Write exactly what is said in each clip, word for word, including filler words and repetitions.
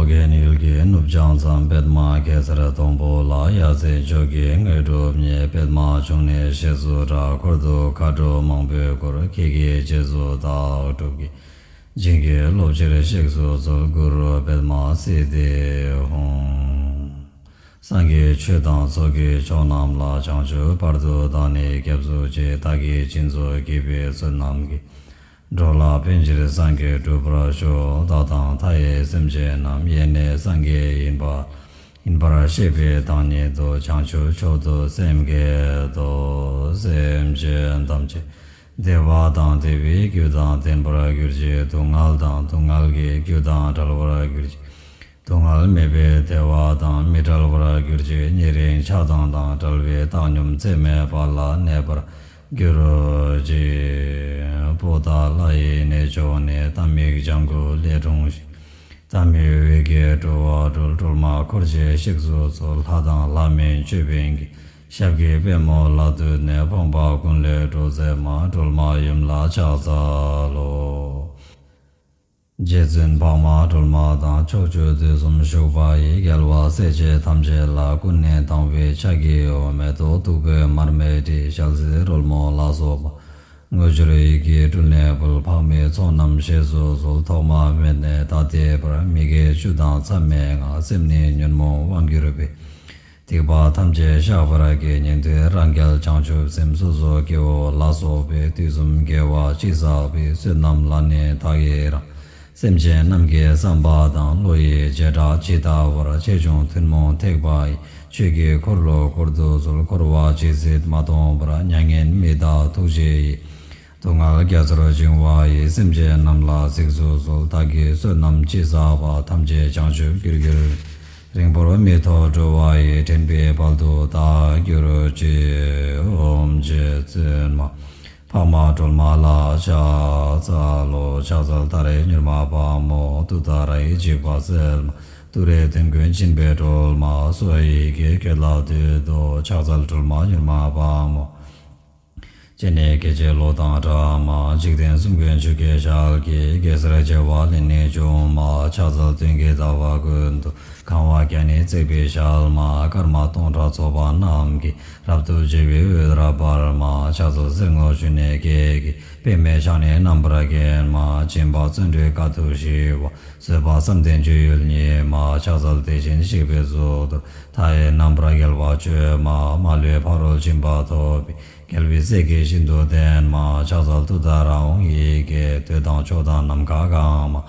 གི་ཡུལ་གྱི་ནུབ་བྱང་མཚམས། པདྨ་གེ་སར་སྡོང་པོ་ལ། ཡ་མཚན་མཆོག་གི་དངོས་གྲུབ་བརྙེས། པདྨ་འབྱུང་གནས་ཞེས་སུ་གྲགས། འཁོར་དུ་མཁའ་འགྲོ་མང་པོས་བསྐོར། ཁྱེད་ཀྱི་རྗེས་སུ་བདག་སྒྲུབ་ཀྱིས། བྱིན་གྱིས་རློབ་ཕྱིར་གཤེགས་སུ་གསོལ། གུ་རུ་པདྨ་སིདྡྷི་ཧཱུྃ། སངས་རྒྱས་ཆོས་དང་ཚོགས་ཀྱི་མཆོག་རྣམས་ལ། བྱང་ཆུབ་བར་དུ་བདག་ནི་སྐྱབས་སུ་མཆི། བདག་གིས་སྦྱིན་སོགས་བགྱིས་པའི་བསོད་ནམས་ཀྱིས། འགྲོ་ལ་ཕན་ཕྱིར་སངས་རྒྱས་འགྲུབ་པར་ཤོག། བདག་དང་མཐའ་ཡས་སེམས་ཅན་རྣམས། ཡེ་ནས་སངས་རྒྱས་ཡིན་པ། ཡིན་པར་ཤེས་པའི་བདག་ཉིད་དོ། བྱང་ཆུབ་མཆོག་ཏུ་སེམས་བསྐྱེད་དོ། སེམས་ཅན་ཐམས་ཅད་བདེ་བ་དང་བདེ་བའི་རྒྱུ་དང་ལྡན་པར་གྱུར་ཅིག། སྡུག་བསྔལ་དང་སྡུག་བསྔལ་གྱི་རྒྱུ་དང་བྲལ་བར་གྱུར་ཅིག། སྡུག་བསྔལ་མེད་པའི་བདེ་བ་དང་མི་འབྲལ་བར་གྱུར་ཅིག། ཉེ་རིང་ཆགས་སྡང་དང་བྲལ་བའི་བཏང་སྙོམས་ཚད་མེད་པ་ལ་གནས་པར་གྱུར་ཅིག། པོ་ཏ་ལ་ཡི་གནས་མཆོག་ནས། ཏ་མིག་ལྗང་གུ་ལས་འཁྲུངས་ཤིང་། ཏ་མིག་འོད་ཀྱིས་འགྲོ་བ་སྒྲོལ། སྒྲོལ་མ་འཁོར་བཅས་གཤེགས་སུ་གསོལ། ལྷ་དང་ལྷ་མིན་ཅོད་པན་གྱི། ཞབས་ཀྱི་པདྨོ་ལ་བཏུད་ནས། ཕོངས་པ་ཀུན་ལས་སྒྲོལ་མཛད་མ། སྒྲོལ་མ་ཡུམ་ལ་ཕྱག་འཚལ་ལོ། རྗེ་བཙུན་འཕགས་མ་སྒྲོལ་མ་དང་། ཕྱོགས་བཅུ་དུས་གསུམ་བཞུགས་པ་ཡི། རྒྱལ་བ་སྲས་བཅས་ཐམས་ཅད་ལ། ཀུན་ནས་དང་བའི་ཕྱག་གིས་འོ། མེ་ཏོག་བདུག་སྤོས་མར་མེ་དྲི། ཞལ་ཟས་རོལ་མོ་ལ་སོགས་པ། དངོས་འབྱོར་ཡིད་ཀྱིས་སྤྲུལ་ནས་ཕུལ། ཕག་མོའི་ཚོགས་རྣམས་བཞེས་སུ་གསོལ། ཐོག་མ་མེད་ནས་ད་ལྟའི་བར། མི་དགེ་བཅུ་དང་མཚམས་མེད་ལྔ། སེམས་ནི་ཉོན་མོངས་དབང་གྱུར་པའི། སྡིག་པ་ཐམས་ཅད་བཤགས་པར་བགྱི། ཉན་ཐོས་རང་རྒྱལ་བྱང་ཆུབ་སེམས། སོ་སོ་སྐྱེ་བོ་ལ་སོགས་པའི། དུས་གསུམ་དགེ་བ་ཅི་བསགས་པའི། བསོད་ནམས་ལ་ནི་བདག་ཡི་རང་། སེམས་ཅན་རྣམས་ཀྱི་བསམ་པ་དང་། བློ་ཡི་བྱེ་བྲག་ཇི་ལྟ་བར། ཆེ་ཆུང་ཐུན་མོང་ཐེག་པ་ཡི། ཆོས་ཀྱི་འཁོར་ལོ་བསྐོར་དུ་གསོལ། འཁོར་བ་ཇི་སྲིད་མ་སྟོངས་བར། མྱ་ངན་མི་འདའ་ཐུགས་རྗེ་ཡིས། སྡུག་བསྔལ་རྒྱ་མཚོར་བྱིང་བ་ཡི། སེམས་ཅན་རྣམས་ལ་གཟིགས་སུ་གསོལ། བདག་གིས་བསོད་ནམས་ཅི་བསགས་པ། ཐམས་ཅད་བྱང་ཆུབ་རྒྱུར་གྱུར། རིང་པོར་མི་ཐོགས་འགྲོ་བ་ཡི། འདྲེན་པའི་དཔལ་དུ་བདག་གྱུར་ཅིག། ཨོཾ་རྗེ་བཙུན་མ་འཕགས་མ་སྒྲོལ་མ་ལ་ཕྱག་འཚལ་ལོ། ཕྱག་འཚལ་ཏཱ་རེ་མྱུར་མ་དཔའ་མོ། ཏུཏྟཱ་ར་ཡི་འཇིགས་པ་སེལ་མ། ཏུ་རེ་དོན་ཀུན་སྦྱིན་པའི་སྒྲོལ་མ། གསོ་བའི་ཡི་གེ་ཁྱོད་ལ་འདུད་དོ། ཕྱག་འཚལ་སྒྲོལ་མ་མྱུར་མ་དཔའ་མོ། སྤྱན་ནི་སྐད་ཅིག་གློག་དང་འདྲ་མ། འཇིག་རྟེན་གསུམ་མགོན་ཆུ་སྐྱེས་ཞལ་གྱི། གེ་སར་བྱེ་བ་ལས་ནི་བྱུང་མ། ཕྱག་འཚལ་སྟོན་ཀའི་ཟླ་བ་ཀུན་ཏུ། གང་བ་བརྒྱ་ནི་བརྩེགས་པའི་ཞལ་མ། སྐར་མ་སྟོང་ཕྲག་ཚོགས་པ་རྣམས་ཀྱིས། རབ་ཏུ་ཕྱེ་བའི་འོད་རབ་འབར་མ། ཕྱག་འཚལ་གསེར་སྔོ་ཆུ་ནས་སྐྱེས་ཀྱི། པདྨས་ཕྱག་ནི་རྣམ་པར་བརྒྱན་མ། སྦྱིན་པ་བརྩོན་འགྲུས་དཀའ་ཐུབ་ཞི་བ། བཟོད་པ་བསམ་གཏན་སྤྱོད་ཡུལ་ཉིད་མ། ཕྱག་འཚལ་དེ་བཞིན་གཤེགས་པའི་གཙུག་ཏོར། མཐའ་ཡས་རྣམ་པར་རྒྱལ་བ་སྤྱོད་མ། མ་ལུས་ཕ་རོལ་ཕྱིན་པ་ཐོབ་པའི། རྒྱལ་བའི་སྲས་ཀྱིས་ཤིན་ཏུ་བསྟེན་མ། ཕྱག་འཚལ་ཏུཏྟཱ་ར་ཧཱུྃ་ཡི་གེས། འདོད་དང་ཕྱོགས་དང་ནམ་མཁའ་གང་མ།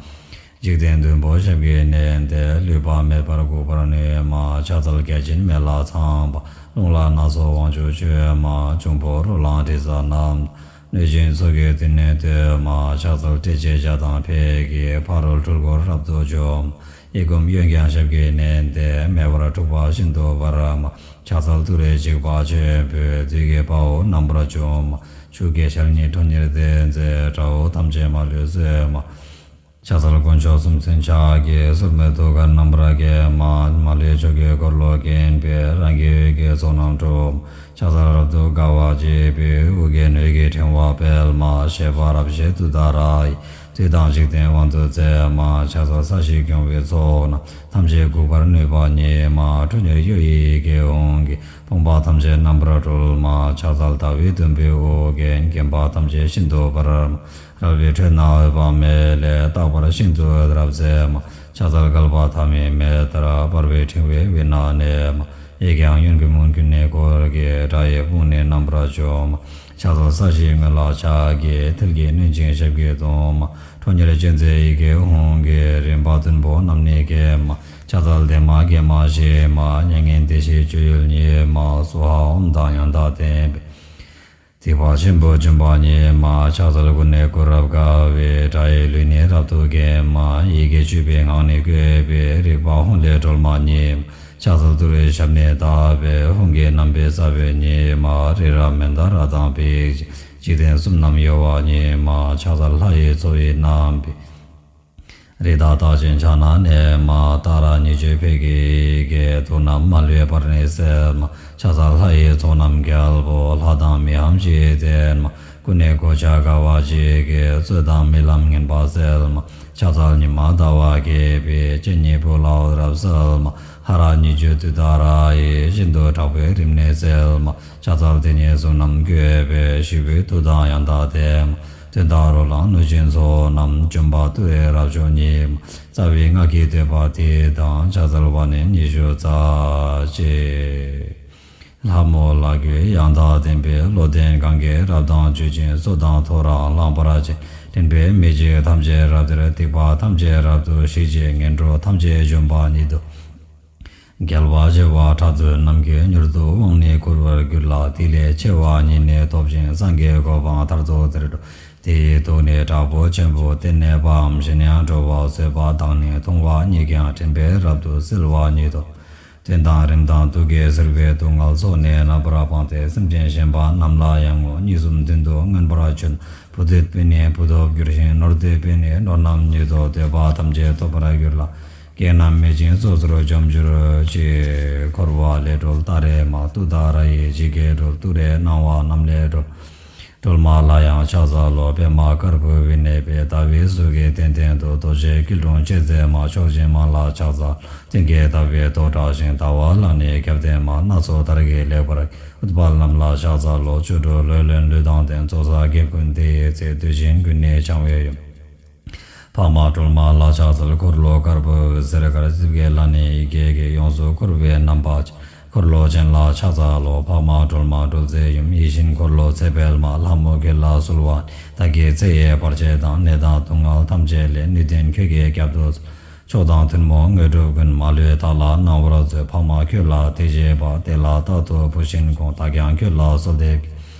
འཇིག་རྟེན་བདུན་པོ་ཞབས་ཀྱིས་མནན་ཏེ། ལུས་པ་མེད་པར་འགུགས་པར་ནུས་མ། ཕྱག་འཚལ་བརྒྱ་བྱིན་མེ་ལྷ་ཚངས་པ། རླུང་ལྷ་སྣ་ཚོགས་དབང་ཕྱུག་མཆོད་མ། འབྱུང་པོ་རོ་ལངས་དྲི་ཟ་རྣམས། གནོད་སྦྱིན་ཚོགས་ཀྱིས་མདུན་ནས་བསྟོད་མ། ཕྱག་འཚལ་ཏྲཊ་ཅེས་བྱ་དང་ཕཊ་ཀྱིས། ཕ་རོལ་འཁྲུལ་འཁོར་རབ་ཏུ་འཇོམས། གཡས་བསྐུམ་གཡོན་བརྐྱང་ཞབས་ཀྱིས་མནན་ཏེ། མེ་འབར་འཁྲུགས་པ་ཤིན་ཏུ་འབར་མ། ཕྱག་འཚལ་ཏུ་རེ་འཇིགས་པ་ཆེན་པོས། བདུད་ཀྱི་དཔའ་བོ་རྣམ་པར་འཇོམས་མ། ཆུ་སྐྱེས་ཞལ་ནི་ཁྲོ་གཉེར་ལྡན་མཛད། དགྲ་བོ་ཐམས་ཅད་མ་ལུས་གསོད་མ། ཕྱག་འཚལ་དཀོན་མཆོག་གསུམ་མཚོན་ཕྱག་རྒྱའི། སོར་མོས་ཐུགས་ཀར་རྣམ་པར་བརྒྱན་མ། མ་ལུས་ཕྱོགས་ཀྱི་འཁོར་ལོ་བརྒྱན་པའི། རང་གི་འོད་ཀྱི་ཚོགས་རྣམས་འཁྲུགས། ཕྱག་འཚལ་རབ་ཏུ་དགའ་བ་བརྗིད་པའི། ཨོ་རྒྱན་འོད་ཀྱི་ཕྲེང་བ་སྤེལ་མ། བཞད་པ་རབ་བཞད་ཏུཏྟཱ་ར་ཡིས། བདུད་དང་འཇིག་རྟེན་དབང་དུ་མཛད་མ། ཕྱག་འཚལ་ས་གཞི་སྐྱོང་བའི་ཚོགས་རྣམས། ཐམས་ཅད་འགུགས་པར་ནུས་པ་ཉིད་མ། ཁྲོ་གཉེར་གཡོ་ཡི་ཡི་གེ་ཧཱུྃ་གིས། ཕོངས་པ་ཐམས་ཅད་རྣམ་པར་སྒྲོལ་མ། ཕྱག་འཚལ་ཟླ་བའི་དུམ་བུས་ཨོ་རྒྱན། བརྒྱན་པ་ཐམས་ཅད་ཤིན་ཏུ་འབར་མ། རལ་པའི་ཁྲོད་ན་འོད་དཔག་མེད་ལས། རྟག་པར་ཤིན་ཏུ་འོད་རབ་མཛད་མ། ཕྱག་འཚལ་བསྐལ་པ་ཐ་མའི་མེ་ལྟར། འབར་བའི་ཕྲེང་བའི་དབུས་ན་གནས་མ། གཡས་བརྐྱང་གཡོན་བསྐུམ་མུན་ཀུན་ནས་བསྐོར་གྱིས། དགྲ་ཡི་དཔུང་ནི་རྣམ་པར་འཇོམས་མ། ཕྱག་འཚལ་ས་གཞིའི་ངོས་ལ་ཕྱག་གིས། མཐིལ་གྱིས་བསྣུན་ཅིང་ཞབས་ཀྱིས་བརྡུང་མ། ཁྲོ་གཉེར་ཅན་མཛད་ཡི་གེ་ཧཱུྃ་གིས། རིམ་པ་བདུན་པོ་རྣམས་ནི་འགེམས་མ། ཕྱག་འཚལ་བདེ་མ་དགེ་མ་ཞི་མ། མྱ་ངན་འདས་ཞི་སྤྱོད་ཡུལ་ཉིད་མ། སྭཱ་ཧཱ་ཨོཾ་དང་ཡང་དག་ལྡན་པས། སྡིག་པ་ཆེན་པོ་འཇོམས་པ་ཉིད་མ། ཕྱག་འཚལ་ཀུན་ནས་བསྐོར་རབ་དགའ་བའི། དགྲ་ཡི་ལུས་ནི་རབ་ཏུ་འགེམས་མ། ཡི་གེ་བཅུ་པའི་ངག་ནི་བཀོད་པའི། རིག་པ་ཧཱུྃ་ལས་སྒྲོལ་མ་ཉིད་མ། ཕྱག་འཚལ་ཏུ་རེའི་ཞབས་ནི་བརྡབས་པས། ཧཱུྃ་གི་རྣམ་པའི་རྩ་བའི་ཉི་མ། རི་རབ་མནྡ་ར་དང་འབིགས་བྱེད། འཇིག་རྟེན་གསུམ་རྣམས་གཡོ་བ་ཉིད་མ། ཕྱག་འཚལ་ལྷ་ཡི་ཚོགས་ཡི་རྣམ་པའི། རི་དྭགས་རྟགས་ཅན་ཕྱག་ན་མནན་མ། ཏཱ་ར་ཉེར་སྦྱོར་ཕཊ་ཀྱི་ཡི་གེས། དུག་རྣམས་མ་ལུས་པར་ནི་སེལ་མ། ཕྱག་འཚལ་ལྷ་ཡི་ཚོགས་རྣམས་རྒྱལ་པོ། ལྷ་དང་མིའམ་ཅི་ཡིས་བསྟེན་མ། ཀུན་ནས་གོ་ཆ་དགའ་བ་བཞད་ཀྱིས། རྩོད་དང་རྨི་ལམ་ངན་པ་སེལ་མ། ཕྱག་འཚལ་ཉི་མ་ཟླ་བ་རྒྱས་པའི། སྤྱན་གཉིས་པོ་ལ་འོད་རབ་གསལ་མ། ཧ་ར་གཉིས་བརྗོད་ཏུཏྟཱ་ར་ཡིས། ཤིན་ཏུ་དྲག་པོའི་རིམས་ནད་སེལ་མ། ཕྱག་འཚལ་དེ་ཉིད་གཟུགས་རྣམས་བཀོད་པའི། ཞིག་པའི་མཐུ་དང་ཡང་དག་ལྡན་མ། བསྟན་དང་རོ་ལངས་གནོད་སྦྱིན་ཚོགས་རྣམས། འཇོམས་པ་ཏུ་རེ་རབ་མཆོག་ཉིད་མ། རྩ་བའི་སྔགས་ཀྱི་བསྟོད་པ་འདི་དང་། ཕྱག་འཚལ་བ་ནི་ཉི་ཤུ་རྩ་གཅིག་ལྷ་མོ་ལ་གུས་ཡང་དག་ལྡན་པའི། བློ་ལྡན་གང་གིས་རབ་དང་མཆོད་ཅིང་། གསོལ་དང་ཐོ་རངས་བླངས་པར་བྱས། དྲན་པས་མི་འཇིགས་ཐམས་ཅད་རབ་སྟེར། སྡིག་པ་ཐམས་ཅད་རབ་ཏུ་ཞི་བྱེད། ངན་འགྲོ་ཐམས་ཅད་འཇོམས་པ་ཉིད་དོ། རྒྱལ་བ་བྱེ་བ་ཕྲག་བདུན་རྣམས་ཀྱིས། མྱུར་དུ་དབང་ནི་བསྐུར་བར་འགྱུར་ལ། དེ་ལས་ཆེ་བ་ཉིད་ནི་ཐོབ་ཅིང་། སངས་རྒྱས་གོ་འཕང་མཐར་ཐུག་དེར་འགྲོ། དེ་ཡི་དུག་ནི་དྲག་པོ་ཆེན་པོ་སྟེ། གནས་པའམ་གཞན་ཡང་འགྲོ་བ་གསོད་པ་དང་ནི། མཐོང་བ་ཉིད་ཀྱང་དྲན་པས་རབ་ཏུ་གསལ་བ་ཉིད་དོ། གདོན་དང་རིམས་དང་དུག་གིས་གཟིར་བའི་སྡུག་བསྔལ་སོགས་ནི། རྣམ་པར་སྤངས་ཏེ་སེམས་ཅན་གཞན་པ་རྣམས་ལ་ཡང་ངོ་། གཉིས་གསུམ་བདུན་དུ་མངོན་པར་བརྗོད། བུ་འདོད་པས་ནི་བུ་ཐོབ་འགྱུར་ཞིང་། ནོར་འདོད་པས་ནི་ནོར་རྣམས་ཉིད་དོ། འདོད་པ་ཐམས་ཅད་ཐོབ་པར་འགྱུར་ལ། བགེགས་རྣམས་མེད་ཅིང་སོ་སོར་འཇོམས་གྱུར་ཅིག་འཁོར་བ་ལས་སྒྲོལ་ཏཱ་རེ་མ། ཏུཏྟཱ་ར་ཡིས་ཇི་སྐད་སྒྲོལ། ཏུ་རེ་སྣང་བ་རྣམས་ལས་སྒྲོལ། སྒྲོལ་མ་ལ་ཡང་ཕྱག་འཚལ་ལོ། པདྨ་དཀར་པོའི་དབུས་གནས་པའི། ཟླ་བའི་གཟུགས་ཀྱི་གདན་སྟེང་དུ། རྡོ་རྗེ་སྐྱིལ་ཀྲུང་བཅས་མཛད་མ། མཆོག་སྦྱིན་མ་ལ་ཕྱག་འཚལ། སྟེང་གི་ཟླ་བའི་མདོག་བཀྲ་ཞིང་། ཟླ་བ་ལ་ནི་རྒྱབ་བརྟེན་མ། སྣ་ཚོགས་དར་གྱིས་ལེགས་པར། ཨུཏྤལ་རྣམས་ལ་ཕྱག་འཚལ་ལོ། བཅུ་དྲུག་ལོ་ལོན་ལུས་དང་ལྡན། ཚོགས་བསགས་རྒྱན་ཀུན་དེ་ཡི་རྩེ། བདུད་བཞི་ཀུན་ནས་བྱང་བའི་ཡུམ། འཕགས་མ་སྒྲོལ་མ་ལ་ཕྱག་འཚལ། འཁོར་ལོ་དཀར་པོའི་ཟེར་དཀར། རྩིབས་བརྒྱད་ལ་ནི་ཡི་གེ་བརྒྱད། ཡོངས་སུ་བསྐོར་བའི་རྣམ་པ་ཅན། འཁོར་ལོ་ཅན་ལ་ཕྱག་འཚལ་ལོ། འཕགས་མ་སྒྲོལ་མ་སྒྲོལ་མཛད་ཡུམ། ཡིད་བཞིན་འཁོར་ལོ་ཚེ་འཕེལ་མ། ལྷ་མོ་ཁྱོད་ལ་གསོལ་བ། བདག་གི་ཚེ་ཡི་བར་ཆད་དང་། ནད་དང་སྡུག་བསྔལ་ཐམས་ཅད་ལས། ནུས་ལྡན་ཁྱོད་ཀྱིས་བསྐྱབ་ཏུ། མཆོག་དང་ཐུན་མོང་དངོས་གྲུབ་ཀུན། མ་ལུས་བདག་ལ་གནང་བར་མཛོད། འཕགས་མ་ཁྱོད་ལ་དད་བྱེད་པ། དེ་ལ་རྟག་ཏུ་བུ་བཞིན་དགོངས། བདག་ཀྱང་ཁྱོད་ལ་གསོལ་འདེབས།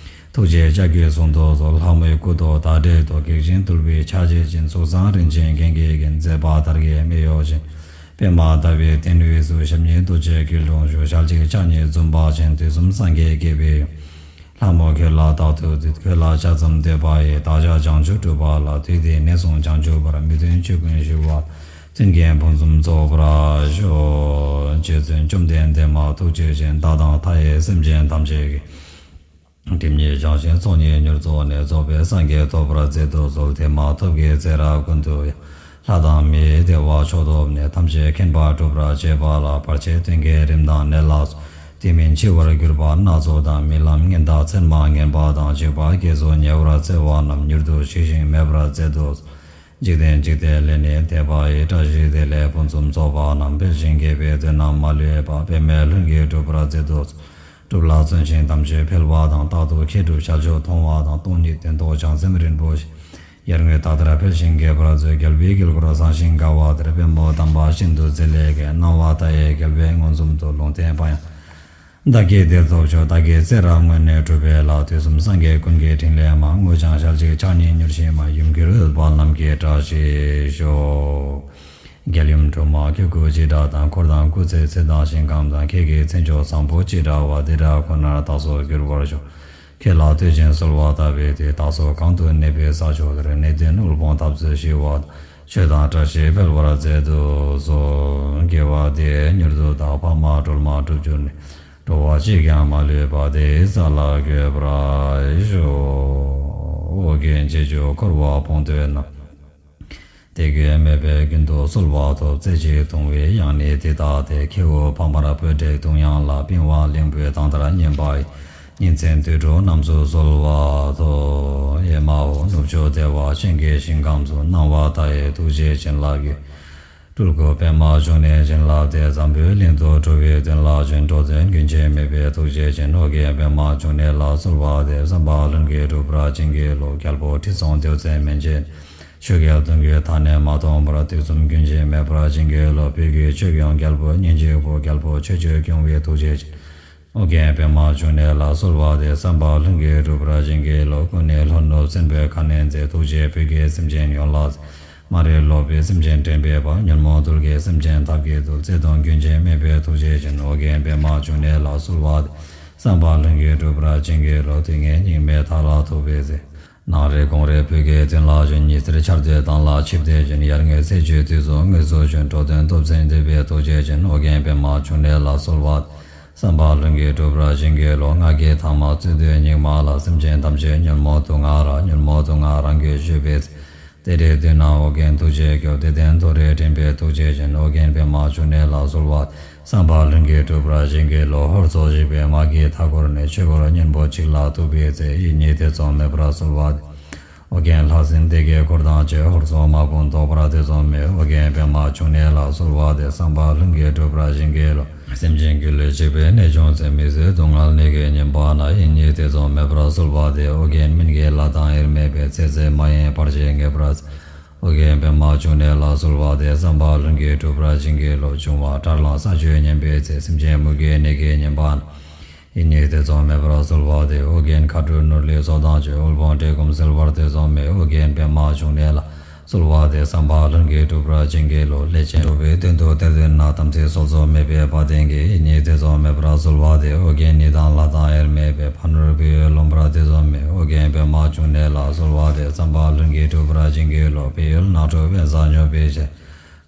ཐུགས་རྗེའི་ལྕགས་ཀྱུས་བཟུང་དུ་གསོལ། ལྷ་མོའི་སྐུ་མདོག་ཟླ་འདྲའི་མདོག་བགེགས་འཇིགས་འདུལ་བའི་ཕྱག་རྒྱའི་སྦྱིན། གཟུགས་བཟང་རིན་ཆེན་རྒྱན་གྱིས་བརྒྱན། མཛེས་པ་དར་གྱི་སྨད་གཡོགས་ཅན། པདྨ་ཟླ་བའི་གདན་དབུས་སུ། ཞབས་གཉིས་རྡོ་རྗེ་སྐྱིལ་ཀྲུང་བཞུགས། ཞལ་གཅིག་ཕྱག་གཉིས་འཛུམ་པ་ཅན། དུས་གསུམ་སངས་རྒྱས་བསྐྱེད་པའི་ཡུམ། ལྷ་མོ་ཁྱོད་ལ་རྟག་ཏུ་འདུད། ཁྱོད་ལ་ཕྱག་འཚལ་བསྟོད་པ་ཡིས། བདག་ཅག་བྱང་ཆུབ་སྒྲུབ་པ་ལ། དུས་འདི་ནས་བཟུང་བྱང་ཆུབ་བར། མི་མཐུན་ཕྱོགས་ཀུན་ཞི་བ། མཐུན་རྐྱེན་ཕུན་སུམ་ཚོགས་པར་ཤོག་རྗེ་བཙུན་བཅོམ་ལྡན་འདས་མ་ཐུགས་རྗེ་ཅན། བདག་དང་མཐའ་ཡས་སེམས་ཅན་ཐམས་ཅད་ཀྱི། སྒྲིབ་གཉིས་སྦྱངས་ཤིང་ཚོགས་གཉིས་མྱུར་རྫོགས་ནས། རྫོགས་པའི་སངས་རྒྱས་ཐོབ་པར་མཛད་དུ་གསོལ། དེ་མ་ཐོབ་ཀྱི་ཚེ་རབས་ཀུན་ཏུ་ཡང་། ལྷ་དང་མིའི་བདེ་བ་མཆོག་ཐོབ་ནས། ཐམས་ཅད་མཁྱེན་པ་སྒྲུབ་པར་བྱེད་པ་ལ། བར་ཆད་གདོན་བགེགས་རིམས་དང་ནད་ལ་སོགས། དུས་མིན་འཆི་བར་གྱུར་པ་སྣ་ཚོགས་དང་། རྨི་ལམ་ངན་དང་མཚན་མ་ངན་པ་དང་། འཇིགས་པ་བརྒྱད་སོགས་ཉེ་བར་འཚེ་བ་རྣམས། མྱུར་དུ་ཞི་ཞིང་མེད་པར་མཛད་དུ་གསོལ། འཇིག་རྟེན་འཇིག་རྟེན་ལས་ནི་འདས་པ་ཡི། བཀྲ་ཤིས་བདེ་ལེགས་ཕུན་སུམ་ཚོགས་པ་རྣམས། འཕེལ་ཞིང་རྒྱས་པའི་དོན་རྣམས་མ་ལུས་པ། པདྨའི་ལྷུན་གྱིས་གྲུབ་པར་མཛད་དུ་གསོལ། སྒྲུབ་ལ་བརྩོན་ཞིང་དམ་ཆོས་འཕེལ་བ་དང་། རྟག་ཏུ་མཁས་གྲུབ་ཞལ་མཆོག་མཐོང་བ་དང་། སྟོང་ཉིད་དོན་རྟོགས་བྱང་སེམས་རིན་པོ་ཆེ། ཡར་ངོའི་དག་ལྟར་འཕེལ་ཞིང་རྒྱས་པར་མཛོད། རྒྱལ་བའི་དཀྱིལ་འཁོར་བཟང་ཞིང་དགའ་བ་དེར། པདྨོ་དམ་པ་ཤིན་ཏུ་མཛེས་ལེགས་ཀྱིས། སྣང་བ་མཐའ་ཡས་རྒྱལ་བས་མངོན་སུམ་དུ། ལུང་བསྟན་པ་ཡང་བདག་གིས་འདིར་ཐོབ་ཤོག་བདག་གི་ཚེ་རབས་སྔོན་ནས་གྲུབ་པའི་ལྷ། དུས་གསུམ་སངས་རྒྱས་ཀུན་གྱི་ཕྲིན་ལས་མ། དངོས་ཀྱང་ཞལ་གཅིག་ཕྱག་གཉིས་མྱུར་ཞི་མ། ཡུམ་གྱུར་ཨུཏྤལ་བསྣམས་ཀྱིས་བཀྲ་ཤིས་ཤོག་རྒྱལ་ཡུམ་སྒྲོལ་མ་ཁྱེད་སྐུ་ཅི་འདྲ་དང་། འཁོར་དང་སྐུ་ཚེ་ཚད་དང་ཞིང་ཁམས་དང་། ཁྱེད་ཀྱི་མཚན་མཆོག་བཟང་པོ་ཅི་འདྲ་བ། དེ་འདྲ་ཁོ་ནར་བདག་སོགས་འགྱུར་བར་ཤོག་ཁྱེད་ལ་བསྟོད་ཅིང་གསོལ་བ་བཏབ་པའི་མཐུས། བདག་སོགས་གང་དུ་གནས་པའི་ས་ཕྱོགས་དེར། ནད་གདོན་དབུལ་ཕོངས་འཐབ་རྩོད་ཞི་བ་དང་། ཆོས་དང་བཀྲ་ཤིས་འཕེལ་བར་མཛད་དུ་གསོལ། དགེ་བ་འདི་ཡིས་མྱུར་དུ་བདག་འཕགས་མ་སྒྲོལ་མ་འགྲུབ་གྱུར་ནས། འགྲོ་བ་གཅིག་ཀྱང་མ་ལུས་པ། དེ་ཡི་ས་ལ་འགོད་པར་ཤོག་ཨོ་རྒྱན་རྗེས་འཇུག་འཁོར་བ་སྤོང་འདོད་རྣམས། དད་གུས་མོས་པས་རྒྱུན་དུ་གསོལ་བ་ཐོབ། རྩེ་གཅིག་གདུང་བའི་དབྱངས་ནི་འདི་ལྟ་སྟེ། ཁྱེའུ་འཕགས་མར་སྤོས་འདྲའི་གདུང་དབྱངས་ལ། པི་ཝང་གླིང་བུའི་གདངས་ལྟར་སྙན་པ་ཡིས། ཉིན་མཚན་དུས་དྲུག་རྣམས་སུ་གསོལ་བ་ཐོབ། ཨེ་མ་ཧོ། ནུབ་ཕྱོགས་བདེ་བ་ཅན་གྱི་ཞིང་ཁམས་སུ། སྣང་བ་མཐའ་ཡས་ཐུགས་རྗེའི་བྱིན་རླབས་ཀྱིས། སྤྲུལ་སྐུ་པདྨ་འབྱུང་གནས་བྱིན་བརླབས་ཏེ། འཛམ་བུའི་གླིང་དུ་འགྲོ་བའི་དོན་ལ་བྱོན། འགྲོ་དོན་རྒྱུན་ཆད་མེད་པའི་ཐུགས་རྗེ་ཅན། ཨོ་རྒྱན་པདྨ་འབྱུང་གནས་ལ་གསོལ་བ་འདེབས། བསམ་པ་ལྷུན་གྱིས་འགྲུབ་པར་བྱིན་གྱིས་རློབས། རྒྱལ་པོ་ཁྲི་སྲོང་ལྡེའུ་བཙན་མན་ཆད། ཆོས་རྒྱལ་གདུང་བརྒྱུད་མཐའ་ནས་མ་སྟོངས་བར། དུས་གསུམ་རྒྱུན་ཆད་མེད་པར་བྱིན་གྱིས་རློབས། བོད་ཀྱི་ཆོས་སྐྱོང་རྒྱལ་པོ་མཉེན་ཆས་པོ། རྒྱལ་པོ་ཆོས་སྤྱོད་སྐྱོང་བའི་ཐུགས་རྗེ་ཅན། ཨོ་རྒྱན་པདྨ་འབྱུང་གནས་ལ་གསོལ་བ་འདེབས། བསམ་པ་ལྷུན་གྱིས་འགྲུབ་པར་བྱིན་གྱིས་རློབས། ཀུན་ནས་ལྷོ་ནུབ་སྲིན་པོའི་ཁ་གནོན་མཛད། ཐུགས་རྗེས་བོད་ཀྱི་སེམས་ཅན་ཡོངས་ལ་གཟིགས། མ་རིག་ལོག་པའི་སེམས་ཅན་འདྲེན་པའི་དཔལ། ཉོན་མོངས་གདུལ་དཀའི་སེམས་ཅན་ཐབས་མཁས་གདུལ། བརྩེ་གདུང་རྒྱུན་ཆད་མེད་པའི་ཐུགས་རྗེ་ཅན། ཨོ་རྒྱན་པདྨ་འབྱུང་གནས་ལ་གསོལ་བ་འདེབས། བསམ་པ་ལྷུན་གྱིས་འགྲུབ་པར་བྱིན་གྱིས་རློབས། དུས་ངན་སྙིགས་མའི་མཐའ་ལ་ཐུག་པའི་ཚེ། ནངས་རེ་དགོང་རེ་བོད་ཀྱི་དོན་ལ་བྱོན། ཉི་ཟེར་འཆར་སྡུད་མདངས་ལ་ཆིབས་ཏེ་བྱོན། ཡར་ངོའི་ཚེས་བཅུའི་དུས་སུ་དངོས་སུ་བྱོན། འགྲོ་དོན་སྟོབས་ཆེན་འདོད་པའི་ཐུགས་རྗེ་ཅན། ཨོ་རྒྱན་པདྨ་འབྱུང་གནས་ལ་གསོལ་བ། བསམ་པ་ལྷུན་གྱིས་གྲུབ་པར་བྱིན་གྱིས་རློབས། ང་གིས་ཐ་མ་རྩོད་དུས་སྙིགས་མ་ལ། སེམས་ཅན་ཐམས་ཅད་ཉོན་མོངས་དུག་ལྔ་རགས། ཉོན་མོངས་དུག་ལྔ་རང་རྒྱུད་བཅོས་པའི་ཚེ། དེ་འདྲའི་དུས་ན་ཨོ་རྒྱན་ཐུགས་རྗེས་སྐྱོབས། དེ་ལྟར་མཐོ་རིས་འདྲེན་པའི་ཐུགས་རྗེ་ཅན། ཨོ་རྒྱན་པདྨ་འབྱུང་གནས་ལ་གསོལ་བ། བསམ་པ་ལྷུན་གྱིས་གྲུབ་པར་བྱིན་གྱིས་རློབས། ཧོར་སོག་ཞིག་པའི་དམག་གིས་མཐའ་བསྐོར་ནས། ཆོས་འཁོར་གཉན་པོ་གཅིག་ལ་ཐུག་པའི་ཚེ། ཡིད་གཉིས་ཐེ་ཚོམ་མེད་པར་གསོལ་བ་འདེབས། ཨོ་རྒྱན་ལྷ་སྲིན་སྡེ་བརྒྱད་འཁོར་དང་བཅས། ཧོར་སོག་དམག་དཔུང་བཟློག་པར་ཐེ་ཚོམ་མེད། ཨོ་རྒྱན་པདྨ་འབྱུང་གནས་ལ་གསོལ་བ་འདེབས། བསམ་པ་ལྷུན་གྱིས་གྲུབ་པར་བྱིན་གྱིས་རློབས། སེམས་ཅན་སྒྱུ་ལུས་འཇིག་པའི་ནད་བྱུང་ཚེ། མི་བཟོད་སྡུག་བསྔལ་ནད་ཀྱིས་ཉེན་པ་ན། ཡིད་གཉིས་ཐེ་ཚོམ་མེད་པར་གསོལ་བ་འདེབས། ཨོ་རྒྱན་སྨན་གྱི་བླ་དང་དབྱེར་མེད་པའི། ཚེ་ཟད་མ་ཡིན་བར་ཆད་ངེས་པར་སེལ། ཨོ་རྒྱན་པདྨ་འབྱུང་གནས་ལ་གསོལ་བ་འདེབས། བསམ་པ་ལྷུན་གྱིས་གྲུབ་པར་བྱིན་གྱིས་རློབས། འབྱུང་བ་དགྲར་ལངས་ས་གཅོད་ཉེན་པའི་ཚེ། སེམས་ཅན་མུ་གེའི་ནད་ཀྱིས་ཉེན་པ་ན། ཡིད་གཉིས་ཐེ་ཚོམ་མེད་པར་གསོལ་བ་འདེབས། ཨོ་རྒྱན་མཁའ་འགྲོ་ནོར་ལྷའི་ཚོགས་དང་བཅས། དབུལ་ཕོངས་བཀྲེས་སྐོམ་སེལ་བར་ཐེ་ཚོམ་མེད། ཨོ་རྒྱན་པདྨ་འབྱུང་གནས་ལ་གསོལ་བ་འདེབས། བསམ་པ་ལྷུན་གྱིས་གྲུབ་པར་བྱིན་གྱིས་རློབས། ལས་ཅན་འགྲོ་བའི་དོན་དུ་གཏེར་འདོན་ན། དམ་ཚིག་སྲོག་རྩོལ་མེད་པའི་དཔའ་གདེང་གིས། ཡིད་གཉིས་ཐེ་ཚོམ་མེད་པར་གསོལ་བ་འདེབས། ཨོ་རྒྱན་ནི་དང་ལྷ་དང་དབྱེར་མེད་པའི། ཕ་ནོར་བོད་ཡུལ་ལོན་པར་ཐེ་ཚོམ་མེད། ཨོ་རྒྱན་པདྨ་འབྱུང་གནས་ལ་གསོལ་བ་འདེབས། བསམ་པ་ལྷུན་གྱིས་གྲུབ་པར་བྱིན་གྱིས་རློབས། བོད་ཡུལ་ནགས་ཁྲོད་དབེན་ས་སྙོགས་པའི་ཕྱིར།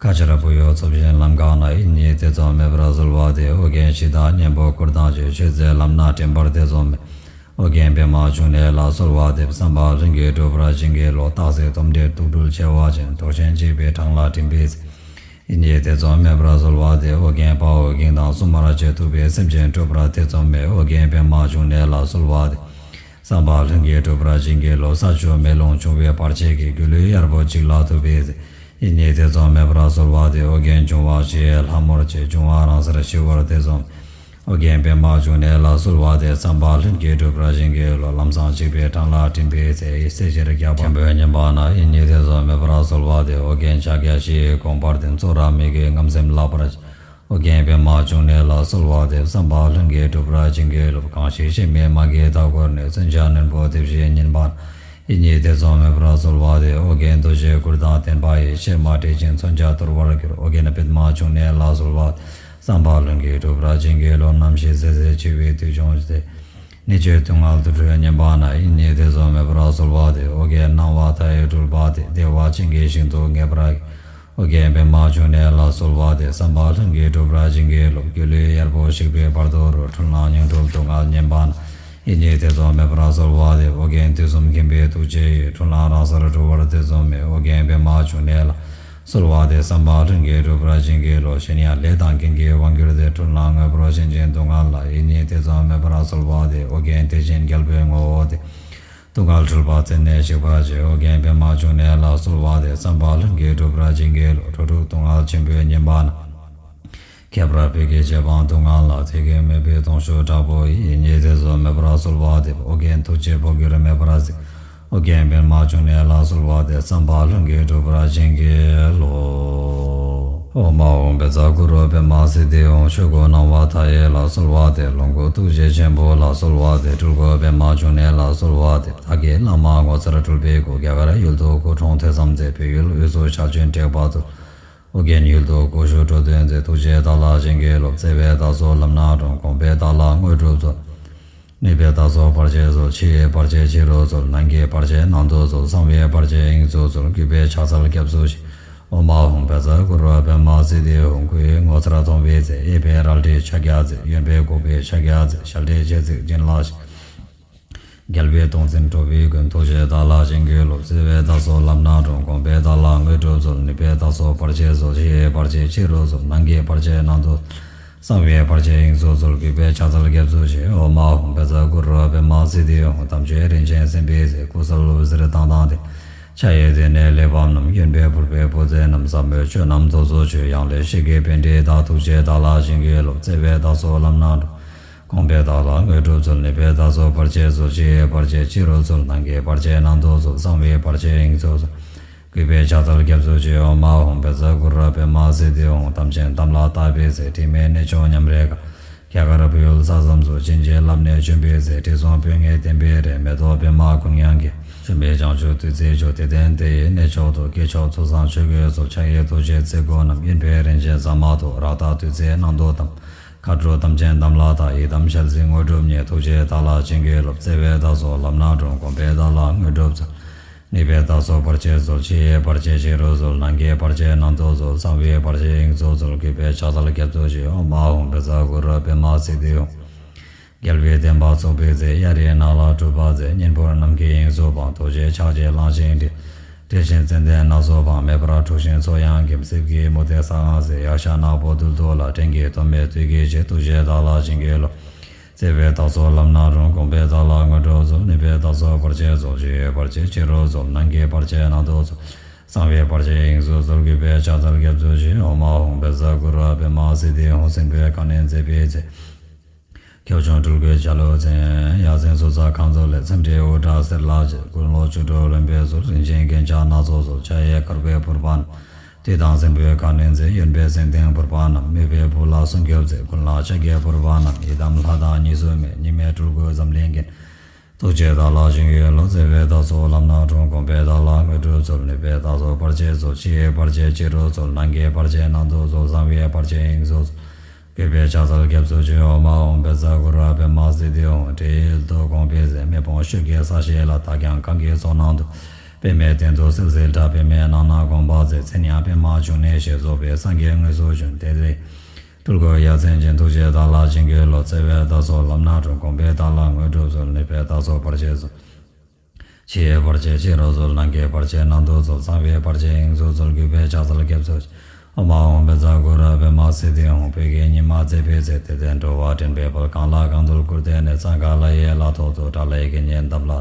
ཁ་ཆར་བུ་ཡུག་འཚུབས་ཤིང་ལམ་འགགས་ན། ཡིད་གཉིས་ཐེ་ཚོམ་མེད་པར་གསོལ་བ་འདེབས། ཨོ་རྒྱན་གཞི་བདག་གཉན་པོ་འཁོར་དང་བཅས། ཆོས་མཛད་ལམ་སྣ་འདྲེན་པར་ཐེ་ཚོམ་མེད། ཨོ་རྒྱན་པདྨ་འབྱུང་གནས་ལ་གསོལ་བ་འདེབས། བསམ་པ་ལྷུན་གྱིས་གྲུབ་པར་བྱིན་གྱིས་རློབས། སྟག་གཟིག་དོམ་དྲེད་དུག་སྦྲུལ་མཆེ་བ་ཅན། དོག་ཆེན་འཇིགས་པའི་འཕྲང་ལ་འགྲིམ་པའི་ཚེ། ཡིད་གཉིས་ཐེ་ཚོམ་མེད་པར་གསོལ་བ་འདེབས། ཨོ་རྒྱན་དཔའ་བོ་གིང་དང་སྲུང་མར་བཅས། ཐུབ་པས་སེམས་ཅན་སྐྲོད་པར་ཐེ་ཚོམ་མེད། ཨོ་རྒྱན་པདྨ་འབྱུང་གནས་ལ་གསོལ་བ་འདེབས། བསམ་པ་ལྷུན་གྱིས་གྲུབ་པར་བྱིན་གྱིས་རློབས། ས་ཆུ་མེ་རླུང་འབྱུང་བའི་བར་ཆད་ཀྱིས། སྒྱུ་ལུས་གཡར་པོ་གཅིག་ལ་ཐུག་པའི་ཚེ། ཡིད་གཉིས་ཐེ་ཚོམ་མེད་པར་གསོལ་བ་འདེབས། ཨོ་རྒྱན་འབྱུང་བ་བཞི་ཡི་ལྷ་མོར་བཅས། འབྱུང་བ་རང་སར་ཞི་བར་ཐེ་ཚོམ། ཨོ་རྒྱན་པདྨ་འབྱུང་གནས་ལ་གསོལ་བ་འདེབས། བསམ་པ་ལྷུན་གྱིས་གྲུབ་པར་བྱིན་གྱིས་རློབས། ལམ་སྲང་འཇིགས་པའི་འཕྲང་ལ་འགྲིམ་པའི་ཚེ། ཡིད་སྲེག་ཕྱིར་རྒྱག་པ་ཆེན་པོས་ཉེན་པ་ན། ཡིད་གཉིས་ཐེ་ཚོམ་མེད་པར་གསོལ་བ་འདེབས། ཨོ་རྒྱན་ཕྱག་རྒྱ་བཞི་ཡི་དགོངས་པར་ལྡན། གཙུག་ར་མི་བསྐྱོད་རྔམ་སེམས་བརླག་པར་བྱེད། ཨོ་རྒྱན་པདྨ་འབྱུང་གནས་ལ་གསོལ་བ་འདེབས། བསམ་པ་ལྷུན་གྱིས་གྲུབ་པར་བྱིན་གྱིས་རློབས། གང་ཞིག་གཤེད་མའི་དམག་གིས་མཐའ་བསྐོར་ནས། མཚོན་ཆ་རྣོན་པོ་དེ་བཞིན་ཉེན་པ་ན། ཡིད་གཉིས་ཐེ་ཚོམ་མེད་པར་གསོལ་བ་འདེབས། ཨོ་རྒྱན་རྡོ་རྗེ་གུར་དང་ལྡན་པ་ཡིས། གཤེད་མ་བསྒྲལ་ཞིང་མཚོན་ཆ་དོར་བར་འགྱུར། ཨོ་རྒྱན་པདྨ་འབྱུང་གནས་ལ་གསོལ་བ་འདེབས། བསམ་པ་ལྷུན་གྱིས་གྲུབ་པར་བྱིན་གྱིས་རློབས། ནམ་ཞིག་ཚེ་ཟད་འཆི་བའི་དུས་བྱུང་ཚེ། ནད་བཅོས་སྡུག་བསྔལ་དུར་ཁྲོད་ཉེན་པ་ན། ཡིད་གཉིས་ཐེ་ཚོམ་མེད་པར་གསོལ་བ་འདེབས། ཨོ་རྒྱན་སྣང་བ་མཐའ་ཡས་སྤྲུལ་པ་སྟེ། བདེ་བ་ཅན་གྱི་ཞིང་དུ་ངེས་པར་སྐྱེ། ཨོ་རྒྱན་པདྨ་འབྱུང་གནས་ལ་གསོལ་བ་འདེབས། བསམ་པ་ལྷུན་གྱིས་གྲུབ་པར་བྱིན་གྱིས་རློབས། སྒྱུ་ལུས་གཡར་པོ་ཞིག་པའི་བར་དོ་རུ། འཁྲུལ་སྣང་ཉིང་འཁྲུལ་སྡུག་བསྔལ་ཉེན་པ་ན། ཡིད་གཉིས་ཐེ་ཚོམ་མེད་པར་གསོལ་བ་འདེབས། ཨོ་རྒྱན་དུས་གསུམ་མཁྱེན་པའི་ཐུགས་རྗེ་ཡིས། འཁྲུལ་སྣང་རང་སར་གྲོལ་བར་ཐེ་ཚོམ་མེད། ཨོ་རྒྱན་པདྨ་འབྱུང་གནས་ལ་གསོལ་བ་འདེབས། བསམ་པ་ལྷུན་གྱིས་གྲུབ་པར་བྱིན་གྱིས་རློབས། གཞན་ཡང་ལས་དང་རྐྱེན་གྱིས་དབང་གྱུར་ཏེ། འཁྲུལ་སྣང་དངོས་པོར་ཞེན་ཅིང་སྡུག་བསྔལ་ལ། ཡིད་གཉིས་ཐེ་ཚོམ་མེད་པར་གསོལ་བ་འདེབས། ཨོ་རྒྱན་དེ་བཞིན་རྒྱལ་པོའི་ངོ་བོ་སྟེ། སྡུག་བསྔལ་འཁྲུལ་པ་རྩད་ནས་ཞིག་པར་བྱེད། ཨོ་རྒྱན་པདྨ་འབྱུང་གནས་ལ་གསོལ་བ་འདེབས། བསམ་པ་ལྷུན་གྱིས་གྲུབ་པར་བྱིན་གྱིས་རློབས། འགྲོ་དྲུག་སྡུག་བསྔལ་ཆེན་པོས་ཉེན་པ་ན། ཁྱད་པར་བོད་ཀྱི་རྗེ་འབངས་སྡུག་བསྔལ་ལ། ཐེག་དགེ་དམོད་པའི་དུང་ཤུགས་དྲག་པོ་ཡིས། ཡིད་གཉིས་ཐེ་ཚོམ་མེད་པར་གསོལ་བ་འདེབས། ཨོ་རྒྱན་ཐུགས་རྗེས་འཕོ་འགྱུར་མེད་པར་གཟིགས། ཨོ་རྒྱན་པདྨ་འབྱུང་གནས་ལ་གསོལ་བ་འདེབས། བསམ་པ་ལྷུན་གྱིས་གྲུབ་པར་བྱིན་གྱིས་རློབས། ཨོཾ་ཨཱཿཧཱུྃ་བཛྲ་གུ་རུ་པདྨ་སིདྡྷི་ཧཱུྃ། ཆོས་སྐུ་སྣང་བ་མཐའ་ཡས་ལ་གསོལ་བ་འདེབས། ལོངས་སྐུ་ཐུགས་རྗེ་ཆེན་པོ་ལ་གསོལ་བ་འདེབས། སྤྲུལ་སྐུ་པདྨ་འབྱུང་གནས་ལ་གསོལ་བ་འདེབས། བདག་གི་བླ་མ་ངོ་མཚར་སྤྲུལ་པའི་སྐུ། རྒྱ་གར་ཡུལ་དུ་སྐུ་འཁྲུངས་ཐོས་བསམ་མཛད། བོད་ཡུལ་དབུས་སུ་ཞལ་བྱོན་དྲེགས་པ་ཚུལ། ཨོ་རྒྱན་ཡུལ་དུ་སྐུ་བཞུགས་འགྲོ་དོན་མཛད། ཐུགས་རྗེས་བདག་ལ་བྱིན་གྱིས་རློབས། བརྩེ་བས་བདག་སོགས་ལམ་སྣ་དྲོངས། དགོངས་པས་བདག་ལ་དངོས་གྲུབ་སྩོལ། ནུས་པས་བདག་སོགས་བར་ཆད་སོལ། ཕྱི་ཡི་བར་ཆད་ཕྱི་རུ་སོལ། ནང་གི་བར་ཆད་ནང་དུ་སོལ། གསང་བའི་བར་ཆད་དབྱིངས་སུ་སོལ། གུས་པས་ཕྱག་འཚལ་སྐྱབས་སུ་མཆི། ཨོཾ་ཨཱཿཧཱུྃ་བཛྲ་གུ་རུ་པདྨ་སིདྡྷི་ཧཱུྃ། སྐུ་ཡི་ངོ་མཚར་མཐོང་བའི་ཚེ། གཡས་པས་རལ་གྲིའི་ཕྱག་རྒྱ་མཛད། གཡོན་པས་འགུགས་པའི་ཕྱག་རྒྱ་མཛད། ཞལ་འདྲེན་སྤྱན་གཟིགས་སྤྱན་ལ་གཤེགས། རྒྱལ་བའི་གདུང་འཛིན་འགྲོ་བའི་མགོན། ཐུགས་རྗེས་བདག་ལ་བྱིན་གྱིས་རློབས། བརྩེ་བས་བདག་སོགས་ལམ་སྣ་དྲོངས། དགོངས་པས་བདག་ལ་དངོས་གྲུབ་སྩོལ། ནུས་པས་བདག་སོགས་བར་ཆད་སོལ། ཕྱི་ཡི་བར་ཆད་ཕྱི་རུ་སོལ། ནང་གི་བར་ཆད་ནང་དུ་སོལ། གསང་བའི་བར་ཆད་དབྱིངས་སུ་སོལ། གུས་པས་ཕྱག་འཚལ་སྐྱབས་སུ་མཆི། ཨོཾ་ཨཱཿཧཱུྃ་བཛྲ་གུ་རུ་པདྨ་སིདྡྷི་ཧཱུྃ། དམ་ཆོས་རིན་ཆེན་སེམས་དཔའི་ཚེ། སྐུ་གསལ་འོད་ཟེར་མདངས་དང་ལྡན། ཕྱག་གཡས་སྟེང་ནས་གླེགས་བམ་བསྣམས། གཡོན་པས་ཕུར་པའི་བུ་ཚ་བསྣམས། ཟབ་མོའི་ཆོས་རྣམས་རྫོགས་སུ་སྤྱོད། ཡང་ལེ་ཤེས་ཀྱི་པཎྜི་ཏ། ཐུགས་རྗེས་བདག་ལ་བྱིན་གྱིས་རློབས། བརྩེ་བས་བདག་སོགས་ལམ་སྣ་དྲོངས། དགོངས་པས་བདག་ལ་དངོས་གྲུབ་སྩོལ། ནུས་པས་བདག་སོགས་བར་ཆད་སོལ། ཕྱི་ཡི་བར་ཆད་ཕྱི་རུ་སོལ། ནང་གི་བར་ཆད་ནང་དུ་སོལ། གསང་བའི་བར་ཆད་དབྱིངས་སུ་སོལ། གུས་པས་ཕྱག་འཚལ་སྐྱབས་སུ་མཆི། ཨོཾ་ཨཱཿཧཱུྃ་བཛྲ་གུ་རུ་པདྨ་སིདྡྷི་ཧཱུྃ། དམ་ཅན་དམ་ལ་བཏགས་པའི་ཚེ། དྲི་མའི་གནས་མཆོག་ཉམས་རེ་དགའ། རྒྱ་གར་བོད་ཡུལ་ས་མཚམས་སུ། བྱིན་གྱིས་བརླབས་ནས་བྱོན་པའི་ཚེ། དྲི་བསུང་དཔོན་གཉེར་བསྟན་པའི་རས། མེ་ཏོག་པདྨ་དགུན་ཉང་གི། བྱོན་པའི་བྱང་ཆུབ་བདུད་རྩིའི་ཆུ། དེ་སྟེང་དེ་ཡི་གནས་མཆོག་ཏུ། སྐྱེས་མཆོག་ཚུལ་བཟང་ཆོས་གོས་གསོལ། ཕྱག་གཡས་ཐུགས་རྗེའི་ཚེ་སྒོ་བསྣམས། གཡོན་པས་རིན་ཆེན་ཟ་མ་ཏོག། རཀྟ་བདུད་རྩིའི་ནང་དུ་བསྡམས། མཁའ་འགྲོ་དམ་ཅན་དམ་ལ་བཏགས། ཡི་དམ་ཞལ་གཟིགས་དངོས་གྲུབ་བརྙེས། ཐུགས་རྗེས་བདག་ལ་བྱིན་གྱིས་རློབས། བརྩེ་བས་བདག་སོགས་ལམ་སྣ་དྲོངས། དགོངས་པས་བདག་ལ་དངོས་གྲུབ་སྩོལ། ནུས་པས་བདག་སོགས་བར་ཆད་སོལ། ཕྱི་ཡི་བར་ཆད་ཕྱི་རུ་སོལ། ནང་གི་བར་ཆད་ནང་དུ་སོལ། གསང་བའི་བར་ཆད་དབྱིངས་སུ་སོལ། གུས་པས་ཕྱག་འཚལ་སྐྱབས་སུ་མཆི། ཨོཾ་ཨཱཿཧཱུྃ་བཛྲ་གུ་རུ་པདྨ་སིདྡྷི་ཧཱུྃ། རྒྱལ་བའི་བསྟན་པ་བཙུགས་པའི་ཚེ། གཡའ་རིའི་ནགས་ལ་སྒྲུབ་པ་མཛད། གཉན་འབུར་ནམ་མཁའི་དབྱིངས་སུ་འཕངས། རྡོ་རྗེ་ཕྱག་རྒྱའི་གླང་ཆེན་བསྒྲིལ། བསྒྲིལ་ཞིང་ཙན་དན་ནགས་སུ་འཕངས། མེ་འབར་འཁྲུགས་ཤིང་མཚོ་ཡང་འགེམས། སྲིབ་ཀྱི་མུ་སྟེགས་ས་གང་བཟོས། ཡཀྴ་ནག་པོ་རྡུལ་དུ་བརླག། བྲན་གྱི་གདོང་མའི་བདུད་ཀྱིས་བྱེད། ཐུགས་རྗེས་བདག་ལ་བྱིན་གྱིས་རློབས། བརྩེ་བས་བདག་སོགས་ལམ་སྣ་དྲོངས། དགོངས་པས་བདག་ལ་དངོས་གྲུབ་སྩོལ། ནུས་པས་བདག་སོགས་བར་ཆད་སོལ། ཕྱི་ཡི་བར་ཆད་ཕྱི་རུ་སོལ། ནང་གི་བར་ཆད་ནང་དུ་སོལ། གསང་བའི་བར་ཆད་དབྱིངས་སུ་སོལ། གུས་པས་ཕྱག་འཚལ་སྐྱབས་སུ་མཆི། ཨོཾ་ཨཱཿཧཱུྃ་བཛྲ་གུ་རུ་པདྨ་སིདྡྷི་ཧཱུྃ། སྲིན་པོའི་ཁ་གནོན་མཛད་པའི་ཚེ། ཁྱེའུ་ཆུང་སྤྲུལ་སྐུའི་ཆ་ལུགས་མཚན། ཡ་མཚན་སོ་ཙཱ་ཁང་ཚོ་ལས། མཚམས་སྤྲིན་འུར་སྒྲ་སེར་ལ་བྱེད། དགུང་ལོ་བཅུ་དྲུག་ལོན་པའི་ཚུལ། རིན་ཆེན་རྒྱན་ཆ་སྣ་ཚོགས་སོལ། ཕྱག་གཡས་འཁར་བའི་ཕུར་པ་བསྣམས། བདུད་དང་སྲིན་པོའི་ཁ་གནོན་མཛད། གཡོན་པས་སེང་ལྡེང་ཕུར་པ་བསྣམས། མོས་པའི་བུ་ལ་སྲུང་སྐྱོབ་མཛད། མགུལ་ལ་ཕྱག་རྒྱའི་ཕུར་པ་བསྣམས། ཡི་དམ་ལྷ་དང་གཉིས་སུ་མེད། གཉིས་མེད་སྤྲུལ་སྐུ་འཛམ་གླིང་རྒྱན། ཐུགས་རྗེས་བདག་ལ་བྱིན་གྱིས་རློབས། བརྩེ་བས་བདག་སོགས་ལམ་སྣ་དྲོངས། དགོངས་པས་བདག་ལ་དངོས་གྲུབ་སྩོལ། ནུས་པས་བདག་སོགས་བར་ཆད་སོལ། ཕྱི་ཡི་བར་ཆད་ཕྱི་རུ་སོལ། ནང་གི་བར་ཆད་ནང་དུ་སོལ། གསང་བའི་བར་ཆད་དབྱིངས་སུ་སོལ། གུས་པས་ཕྱག་འཚལ་སྐྱབས་སུ་མཆི། ཨོཾ་ཨཱཿཧཱུྃ་བཛྲ་གུ་རུ་པདྨ་སིདྡྷི་ཧཱུྃ། འདྲེ་ཡི་ཡུལ་དུ་དགོངས་པའི་ཚེ། མེ་དཔུང་ཤོད་ཀྱི་ས་གཞི་ལ། བདག་ཀྱང་གང་གི་ཚོགས་ནང་དུ། པདྨའི་སྟེང་དུ་བསིལ་བསིལ་འདྲ། པདྨའི་ནང་ན་དགོངས་པ་མཛད། མཚན་ཡང་པདྨ་འབྱུང་གནས་ཞེས། རྫོགས་པའི་སངས་རྒྱས་དངོས་སུ་བྱོན། དེ་ལས་སྤྲུལ་སྐུ་ཡ་མཚན་ཅན། ཐུགས་རྗེས་བདག་ལ་བྱིན་གྱིས་རློབས། བརྩེ་བས་བདག་སོགས་ལམ་སྣ་དྲོངས། དགོངས་པས་བདག་ལ་དངོས་གྲུབ་སྩོལ། ནུས་པས་བདག་སོགས་བར་ཆད་སོལ། ཕྱི་ཡི་བར་ཆད་ཕྱི་རུ་སོལ། ནང་གི་བར་ཆད་ནང་དུ་སོལ། གསང་བའི་བར་ཆད་དབྱིངས་སུ་སོལ། གུས་པས་ཕྱག་འཚལ་སྐྱབས་སུ་མཆི། ཨོཾ་ཨཱཿཧཱུྃ་བཛྲ་གུ་རུ་པདྨ་སིདྡྷི་ཧཱུྃ། བོད་ཀྱི་ཉི་མ་མཛད་པའི་ཚེ། དད་ལྡན་འགྲོ་བ་འདྲེན་པའི་དཔལ། གང་ལ་གང་འདུལ་སྐུར་བསྟན་ནས། གཙང་ཁ་ལ་ཡི་ལ་ཐོག་ཏུ། དགྲ་ལྷའི་དགེ་བསྙེན་དམ་ལ།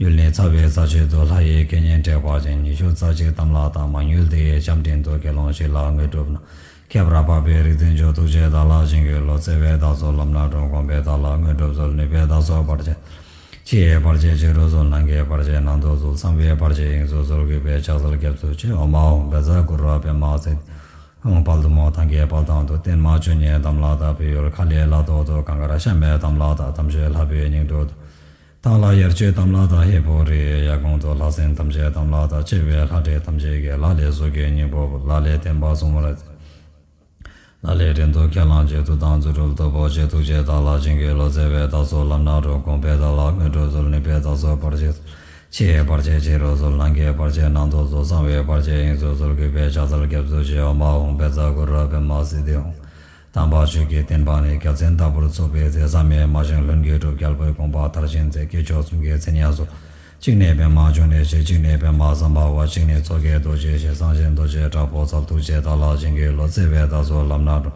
ཡུལ་ནི་ཚ་བའི་ས་བཅད་དུ། ལྷ་ཡི་དགེ་བསྙེན་དྲེགས་པ་ཅན། ཉི་ཤུ་རྩ་གཅིག་དམ་ལ་བཏགས། མ་ཡུལ་དེ་ཡི་ལྕམ་དྲིན་དུ། དགེ་སློང་བཞི་ལ་དངོས་གྲུབ་གནང་། ཁྱད་པར་འཕགས་པའི་རིག་འཛིན་མཆོག། ཐུགས་རྗེས་བདག་ལ་བྱིན་གྱིས་རློབས། བརྩེ་བས་བདག་སོགས་ལམ་སྣ་དྲོངས། དགོངས་པས་བདག་ལ་དངོས་གྲུབ་སྩོལ། ནུས་པས་བདག་སོགས་བར་ཆད། ཕྱི་ཡི་བར་ཆད་ཕྱི་རུ་སོལ། ནང་གི་བར་ཆད་ནང་དུ་སོལ། གསང་བའི་བར་ཆད་དབྱིངས་སུ་སོལ། གུས་པས་ཕྱག་འཚལ་སྐྱབས་སུ་མཆི། ཨོཾ་ཨཱཿཧཱུྃ་བཛྲ་གུ་རུ་པདྨ་སིདྡྷི་ཧཱུྃ། དཔལ་མཐུ་མོ་ཐང་གའི་དཔལ་ཐང་དུ། བརྟན་མ་བཅུ་གཉིས་དམ་ལ་བཏགས། བོད་ཡུལ་ཁ་ལའི་ལ་ཐོག་ཏུ། གངས་དཀར་ཤ་མེད་དམ་ལ་བཏགས། དམ་ཆོས་ལྷ་བུའི་སྙིང་དྲུང་དུ། ཐང་ལྷ་དབྱར་ཆོས་དམ་ལ་བཏགས། ཧས་པོ་རི་ཡི་ཡར་ཀོང་དུ། ལྷ་སྲིན་ཐམས་ཅད་དམ་ལ་བཏགས། ཆེ་བའི་ལྷ་འདྲེ་ཐམས་ཅད་ཀྱིས། ལ་ལས་གཟུགས་ཀྱི་སྙིང་པོ་བུ། ལ་ལས་བསྟན་པ་སྲུང་བར་མཛད། ལ་ལས་བྲན་དུ་ཁས་བླངས་བྱས། མཐུ་དང་རྫུ་འཕྲུལ་སྟོབས་པོ་ཆེ། ཐུགས་རྗེས་བདག་ལ་བྱིན་གྱིས་རློབས། བརྩེ་བས་བདག་སོགས་ལམ་སྣ་དྲོངས། དགོངས་པས་བདག་ལ་དངོས་གྲུབ་སྩོལ། ནུས་པས་བདག་སོགས་བར་ཆད་སོལ། ཕྱི་ཡི་བར་ཆད་ཕྱི་རུ་སོལ། ནང་གི་བར་ཆད་ནང་དུ་སོལ། གསང་བའི་བར་ཆད་དབྱིངས་སུ་སོལ། གུས་པས་ཕྱག་འཚལ་སྐྱབས་སུ་མཆི། ཨོཾ་ཨཱཿཧཱུྃ་བཛྲ་གུ་རུ་པདྨ་སིདྡྷི་ཧཱུྃ། དམ་པ་ཆོས་ཀྱི་བསྟན་པ་ནི། རྒྱལ་མཚན་ལྟ་བུར་ཚུགས་པའི་ཚེ། བསམ་ཡས་མ་བཞེངས་ལྷུན་གྱིས་གྲུབ། རྒྱལ་པོའི་དགོངས་པ་མཐར་ཕྱིན་མཛད། སྐྱེས་མཆོག་གསུམ་གྱི་མཚན་ཡང་གསོལ། གཅིག་ནི་པདྨ་འབྱུང་གནས་ཞེས། གཅིག་ནི་པདྨ་སམྦྷ་ཝ། གཅིག་ནི་མཚོ་སྐྱེས་རྡོ་རྗེ་ཞེས། གསང་ཆེན་རྡོ་རྗེ་དྲག་པོ་རྩལ། ཐུགས་རྗེས་བདག་ལ་བྱིན་གྱིས་རློབས། བརྩེ་བས་བདག་སོགས་ལམ་སྣ་དྲོངས།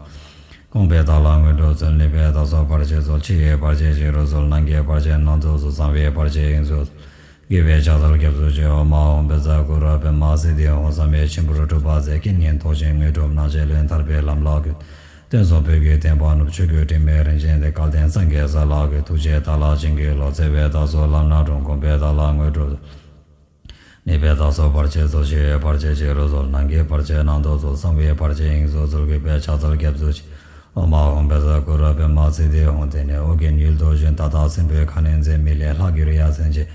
དགོངས་པས་བདག་ལ་དངོས་གྲུབ་སྩོལ། ནུས་པས་བདག་སོགས་བར་ཆད་སོལ། ཕྱི་ཡི་བར་ཆད་ཕྱི་རུ་སོལ། ནང་གི་བར་ཆད་ནང་དུ་སོལ། གསང་བའི་བར་ཆད་དབྱིངས་སུ་སོལ། གུས་པས་ཕྱག་འཚལ་སྐྱབས་སུ་མཆི། ཨོཾ་ཨཱཿཧཱུྃ་བཛྲ་གུ་རུ་པདྨ་སིདྡྷི་ཧཱུྃ། བསམ་ཡས་མཆིམས་ཕུར་སྒྲུབ་པ་མཛད། རྐྱེན་ངན་ཟློག་ཅིང་དངོས་གྲུབ་གནང་། རྗེ་བློན་ཐར་པའི་ལམ་ལ་བཀོད། སྟོན་མཛོད་བོད་ཀྱི་བསྟན་པ་བསྣུབས། ཆོས་གོས་དྲི་མེད་རིན་ཆེན་ལྡན། སྐལ་ལྡན་སངས་རྒྱས་ས་ལ་བཀོད། ཐུགས་རྗེས་བདག་ལ་བྱིན་གྱིས་རློབས། བརྩེ་བས་བདག་སོགས་ལམ་སྣ་དྲོངས། དགོངས་པས་བདག་ལ་དངོས་གྲུབ། ནུས་པས་བདག་སོགས་བར་ཆད་སོལ། ཕྱི་ཡི་བར་ཆད་ཕྱི་རུ་སོལ། ནང་གི་བར་ཆད་ནང་དུ་སོལ། གསང་བའི་བར་ཆད་དབྱིངས་སུ་སོལ། གུས་པས་ཕྱག་འཚལ་སྐྱབས་སུ་མཆི། ཨོཾ་ཨཱཿཧཱུྃ་བཛྲ་གུ་རུ་པདྨ་སིདྡྷི་ཧཱུྃ། དེ་ནས་ཨོ་རྒྱན་ཡུལ་དུ་བྱོན། ད་ལྟ་སྲིན་པོའི་ཁ་གནོན་མཛད། མི་ལས་ལྷག་གྱུར་ཡ་མཚན་ཅན།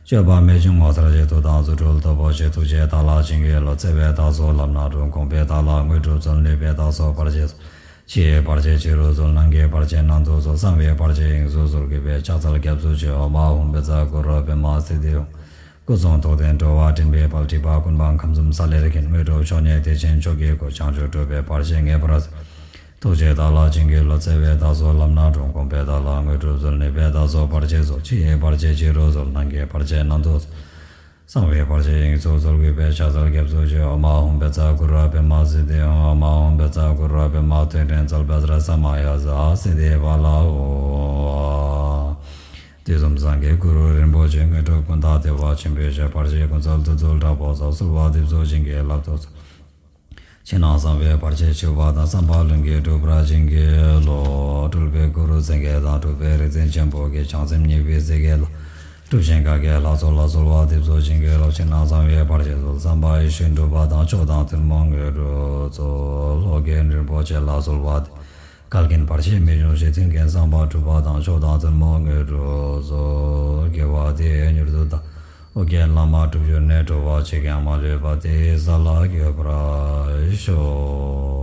སྤྱོད་པ་རྨད་བྱུང་ངོ་མཚར་ཆེ། མཐུ་དང་རྫུ་འཕྲུལ་སྟོབས་པོ་ཆེ། ཐུགས་རྗེས་བདག་ལ་བྱིན་གྱིས་རློབས། བརྩེ་བས་བདག་སོགས་ལམ་སྣ་དྲོངས། དགོངས་པས་བདག་ལ་དངོས་གྲུབ་སྩོལ། ནུས་པས་བདག་སོགས་བར་ཆད་སོལ། ཕྱི་ཡི་བར་ཆད་ཕྱི་རུ་སོལ། ནང་གི་བར་ཆད་ནང་དུ་སོལ། གསང་བའི་བར་ཆད་དབྱིངས་སུ་སོལ། གུས་པས་ཕྱག་འཚལ་སྐྱབས་སུ་མཆི། ཨོཾ་ཨཱཿཧཱུྃ་བཛྲ་གུ་རུ་པདྨ་སིདྡྷི་ཧཱུྃ། སྐུ་གསུང་ཐུགས་ལྡན་འགྲོ་བ་འདྲེན་པའི་དཔལ། སྒྲིབ་པ་ཀུན་སྤངས་ཁམས་གསུམ་ས་ལེར་མཁྱེན། དངོས་གྲུབ་མཆོག་བརྙེས་བདེ་ཆེན་མཆོག་གི་སྐུ། བྱང་ཆུབ་སྒྲུབ་པའི་བར་ཆད་ངེས་པར་སེལ། ཐུགས་རྗེས་བདག་ལ་བྱིན་གྱིས་རློབས། བརྩེ་བས་བདག་སོགས་ལམ་སྣ་དྲོངས། དགོངས་པས་བདག་ལ་དངོས་གྲུབ་སྩོལ། ནུས་པས་བདག་སོགས་བར་ཆད་སོལ། ཕྱི་ཡི་བར་ཆད་ཕྱི་རུ་སོལ། ནང་གི་བར་ཆད་ནང་དུ་སོལ། གསང་བའི་བར་ཆད་དབྱིངས་སུ་སོལ། གུས་པས་ཕྱག་འཚལ་སྐྱབས་སུ་མཆི། ཨོཾ་ཨཱཿཧཱུྃ་བཛྲ་གུ་རུ་པདྨ་སིདྡྷི་ཧཱུྃ། ཨོཾ་ཨཱཿཧཱུྃ་བཛྲ་གུ་རུ་པདྨ་ཐོད་ཕྲེང་རྩལ་བཛྲ་ས་མ་ཡ་ཛཿསིདྡྷི་ཕ་ལ་ཧཱུྃ། དུས་གསུམ་སངས་རྒྱས་གུ་རུ་རིན་པོ་ཆེ། དངོས་གྲུབ་ཀུན་བདག་བདེ་བ་ཆེན་པོའི་ཞབས། བར་ཆད་ཀུན་སེལ་བདུད་འདུལ་དྲག་པོ་རྩལ། གསོལ་བ་འདེབས་སོ་བྱིན་གྱིས་བརླབ་ཏུ་གསོལ། ཕྱི་ནང་གསང་བའི་བར་ཆད་ཞི་བ་དང་། བསམ་པ་ལྷུན་གྱིས་འགྲུབ་པར་བྱིན་གྱིས་རློབས། སྤྲུལ་པའི་གུ་རུ་མཚན་བརྒྱད་དང་། གྲུབ་པའི་རིག་འཛིན་ཆེན་པོ་བརྒྱད། བྱང་སེམས་ཉེ་བའི་སྲས་བརྒྱད་ལ། སྒྲུབ་ཆེན་བཀའ་བརྒྱད་ལྷ་ཚོགས་ལ། གསོལ་བ་འདེབས་སོ་བྱིན་གྱིས་རློབས། ཕྱི་ནང་གསང་བའི་བར་ཆད་སོལ། བསམ་པ་ཡིད་བཞིན་འགྲུབ་པ་དང་། མཆོག་དང་ཐུན་མོང་དངོས་གྲུབ་སྩོལ། ཨོ་རྒྱན་རིན་པོ་ཆེ་ལ་གསོལ་བ་འདེབས། འགལ་རྐྱེན་བར་ཆད་མི་འབྱུང་ཞིང་། མཐུན་རྐྱེན་བསམ་པ་འགྲུབ་པ་དང་། མཆོག་དང་ཐུན་མོང་དངོས་གྲུབ་སྩོལ། དགེ་བ་འདི་ཡིས་མྱུར་དུ་བདག་ཨོ་རྒྱན་བླ་མ་སྒྲུབ་གྱུར་ནས། འགྲོ་བ་གཅིག་ཀྱང་མ་ལུས་པ། དེ་ཡི་ས་ལ་འགོད་པར་ཤོག།